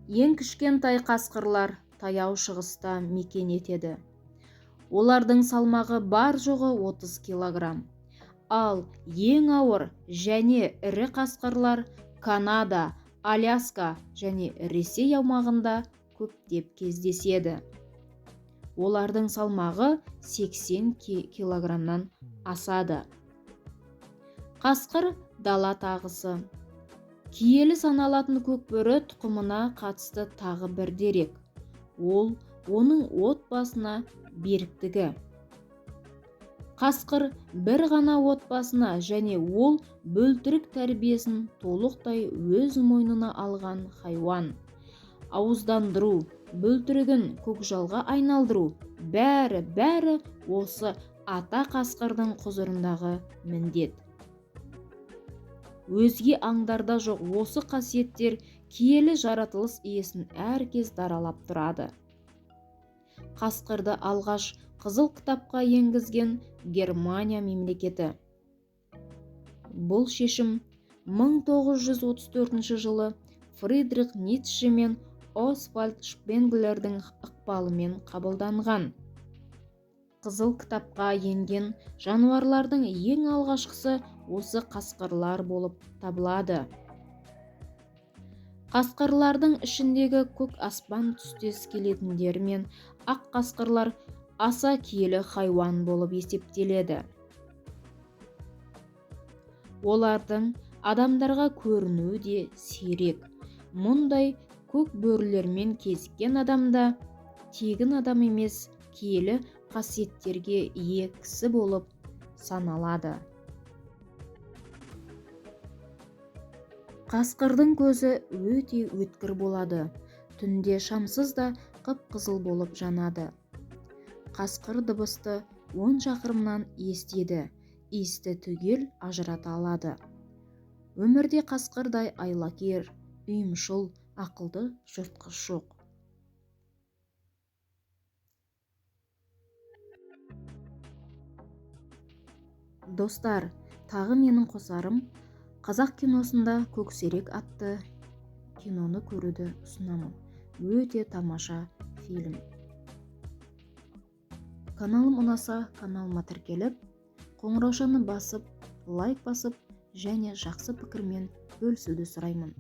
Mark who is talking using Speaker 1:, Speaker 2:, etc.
Speaker 1: Ең кішкентай қасқырлар Таяу Шығыста мекен етеді. Олардың салмағы бар-жоғы 30 килограмм. Ал ең ауыр және ірі қасқырлар Канада, Аляска және Ресей аумағында көптеп кездеседі. Олардың салмағы 80 килограммнан асады. Қасқыр дала тағысы. Киелі саналатын көкбөрі тұқымына қатысты тағы бір дерек. Ол оның отбасына беріктігі. Қасқыр бір ғана отбасына және ол бөлтірік тәрбиесін толықтай өз мойнына алған хайуан. Ауыздандыру, бөлтірігін көкжалға айналдыру, бәрі-бәрі осы ата қасқырдың құзырындағы міндет. Өзге аңдарда жоқ осы қасиеттер киелі жаратылыс иесін әркез даралап тұрады. Қасқырды алғаш Қызыл кітапқа енгізген Германия мемлекеті. Бұл шешім 1934 жылы Фридрих Ницше мен Освальд Шпенглердің ықпалымен қабылданған. Қызыл кітапқа енген жануарлардың ең алғашқысы осы қасқырлар болып табылады. Қасқырлардың ішіндегі көк аспан түстес келетіндері мен ақ қасқырлар аса киелі хайуан болып есептеледі. Олардың адамдарға көрінуі де сирек. Мұндай көк бөрілермен кезіккен адамда тегін адам емес, киелі қасиеттерге ие кісі болып саналады. Қасқырдың көзі өте өткір болады. Түнде шамсыз да қып-қызыл болып жанады. Қасқыр дыбысты 10 шақырымнан естиді, иісті түгел ажырата алады. Өмірде қасқырдай айлакер, ұйымшыл, ақылды жыртқыш жоқ. Достар, тағы менің қосарым, қазақ киносында Көксерек атты киноны көруді ұсынамын. Өте тамаша фильм. Каналым ұнаса, каналыма тіркеліп, қоңыраушаны басып, лайк басып және жақсы пікірмен бөлісуді сұраймын.